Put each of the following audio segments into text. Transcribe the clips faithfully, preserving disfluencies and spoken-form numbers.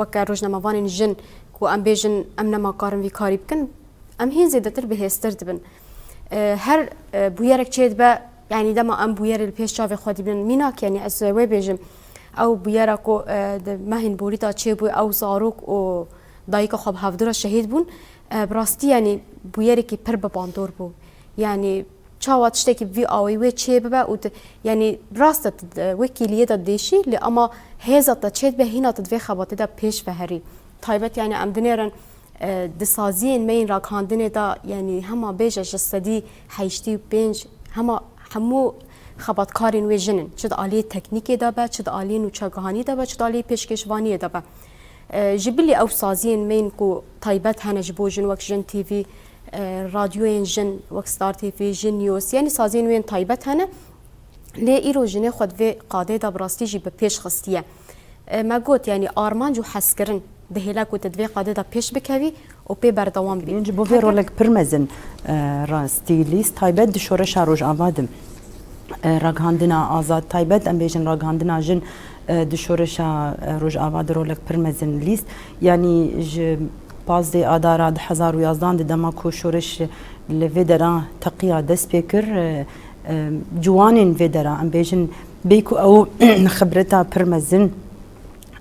weke rojnamevanên jin ku em bêjin em nema karin vî karî bikin, em hîn zêdetir bihêztir dibin. E, her, e, bûyerek çêdibe, yanî dema em bûyerê li pêş çavê xwe dibînin, mînak, yanî ez wê bêjim, ew bûyera ku, e, di mehên borî de çêbû, ew zarok û dayika xwe bi hevdû re şehîd bûn, e, bi rastî, yanî bûyerekî pir bi bandor bû. Yanî çawa tiştekî bi vî awayî wê çê bibe û tu, yanî rast e, tu di wekîliyê de dêşî, lê ama hêza te çê dibe, hîna tu di vê xebatê de pêş ve herî. Taybet, yanî em dinêrin, e, di saziyên me yên ragihandinê de, yanî hema bêje ji sedî heştê û pênc, hema hemû xebatkarên wê jin in. Çi di aliyê teknîkê de be, çi di aliyê nûçegihanî de be, çi di aliyê pêşkêşvaniyê de be. E, ji bilî ew saziyên me yên ku taybet hene ji bo jin, wek Jin T V, e, radyoyên jin, wek Star T V, Jin News, yanî saziyên wê yên taybet hene. Lê îro jinê xwe di vê qadê de bi rastî jî bi pêş xistiye. E, me got, yanî armanc û hezkirin dihêle ku tu di vê qadê de pêş bikevî û pê berdewam bî. Ji bo vê rolek pir mezin, e, rastî lîst taybet di şoreşa Rojava de, e, ragihandina azad taybet, em bêjin ragihandina jin, e, di şoreşa, e, Rojava de rolek pir mezin lîst. Yanî ji pazdeh Adara du hezar û yazdan de dema ku şoreş li vê dera teqiya dest pê kir, e, e, ciwanên vê dera, em bêjin, bê ku ew xibreta pir mezin,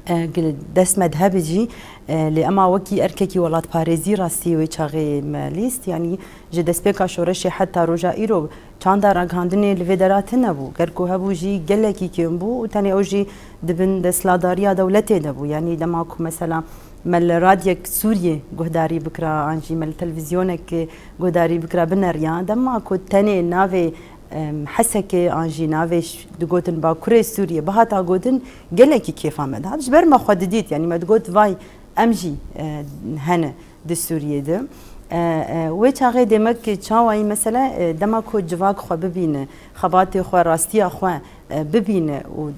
e, gi dest me de hebe jî, e, lê ema wekî erkekî welatparêzî rastî wê çaxê me lîst, yanî ji destpêka şoreşê heta roja îro çanda ragihandinê li vê dera tune bû. Ger ku hebû jî gelekî kêm bû û tenê ew jî di bin desthilatdariya dewletê de bû. Yanî dema ku mesela me li radyek Sûriyê guhdarî bikira, an jî me li televîzyonek guhdarî bikira, bineriya, dema ku tenê navê, em, Hesekê an jî navê ş-, digotin Bakurê Sûriyê bihata gotin, gelekî kêfa me dihat. Ji ber me xwe didît, yanî me digot, vay, em jî, e, hene di Sûriyê de. E, e, wê çaxê demek çawayî mesele, e, dema ku civak xwe bibîne, xebatê xwe, rastiya xwe, e, bibîne û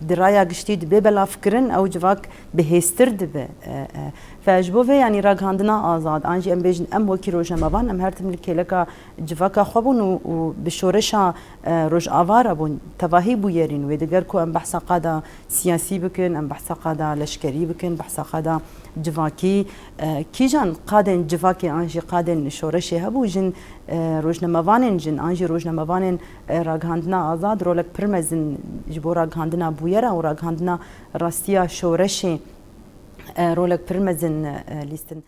di raya giştî dibe belavkirin, ew civak bihêztir dibe. E, e, fe ji bo vê, yanî ragihandina azad, an jî em bêjin, em wekî rojnamevan, em her tim li kêleka civaka xwe bûn û, û bi şoreşa, e, Rojava re bûn. Tevahî bûyerîn wê, diger ku em behsa qada siyasî bikin, em behsa qada leşkerî bikin, behsa qada civakî, e, kîjan qadên civakê an jî qadên şoreşê hebû, jin, e, rojnamevanên jin an jî rojnamevanên, e, ragihandina azad rolek pir mezin ji bo ragihandina bûyera û ragihandina rastiya şoreşê, e, rolek pir mezin, e, lîstin.